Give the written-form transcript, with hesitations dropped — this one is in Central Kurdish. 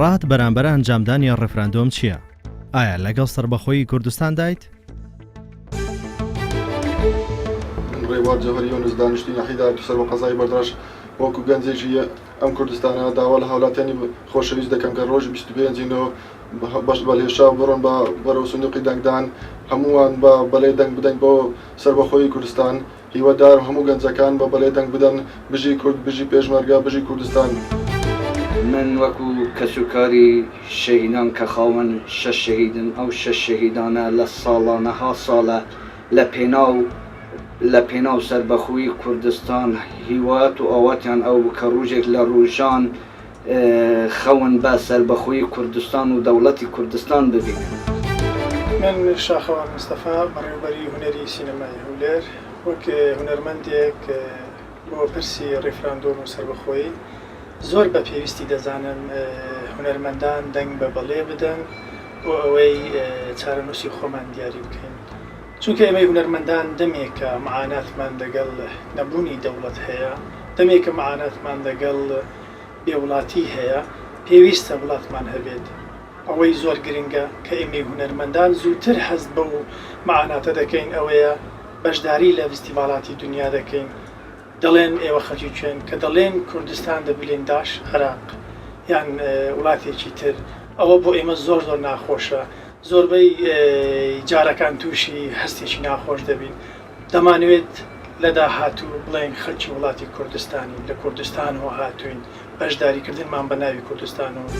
ڕات بەرامبەر ئەنجامدانی ڕیفراندۆم چییە؟ ئایا لەگەڵ سەربەخۆیی کوردستاندایت؟ من ڕێبوار جەوهەر یونس دانیشتووی ناحیەی دارەتوو سەر بە قەزای بەردڕەش وەکو گەنجێکی ئەم کوردستانە داوا لە هاولاتیانی خۆشەویست دەکەم کە ڕۆژی 25 نۆ بەش بەلهێشاو بڕۆن بە بەرەو سندوقی دەنگدان هەمووان بە بەلێ دەنگ بدەین بۆ سەربەخۆیی کوردستان هیوادارم هەموو گەنجەکان بە بەلێ دەنگ بدەن بژی کورد بژی پێشمەرگە بژی کوردستان. من وەکو کەسوکاری شەهیدان کە خاوەن شەش شەهیدن، ئەو شەش شەهیدانە لە ساڵانەها ساڵە لە پێناو لە پێناو سەربەخۆیی کوردستان هیوایەت و ئاواتیان ئەو بوو کە ڕوژێک لە ڕوژان خەون بە سەربەخۆیی کوردستان و دەوڵەتی کوردستان ببینن. من شاخەوان مستەفا، بەڕێوەبەری هونەری سینەمای هەولێر، وەک هونەرمەندێک بۆ پرسی ڕیفراندۆم و سەربەخۆیی زۆر بە پێویستی دەزانم هونەرمەندان دەنگ بە بەڵێ بدەن بۆ ئەوەی چارەنووسی خۆمان دیاری بکەین. چونکە ئێمەی هونەرمەندان دەمێکە معاناتمان دەگەڵ نەبوونی دەوڵەت هەیە، دەمێکە معاناتمان دەگەڵ بێ وڵاتی هەیە، پێویستە وڵاتمان هەبێت. ئەوەی زۆر گرنگە کە ئێمەی هونەرمەندان زووتر هەست بەو معاناتە دەکەین ئەوەیە بەشداری لە ڤستیڤاڵاتی دونیا دەکەین، دەڵێن ئێوە خەڵکی کوێن؟ کە دەڵێن کوردستان دەبلێن داش عێراق یان وڵاتێکی تر ئەوە بۆ ئێمە زۆر زۆر ناخۆشە زۆربەی جارەکان تووشی هەستێکی ناخۆش دەبین دەمانوێت لە داهاتوو بڵێن خەلکی وڵاتی کوردستانین لە کوردستانەوە هاتووین بەشداریکردنمان بە ناوی کوردستانەوە.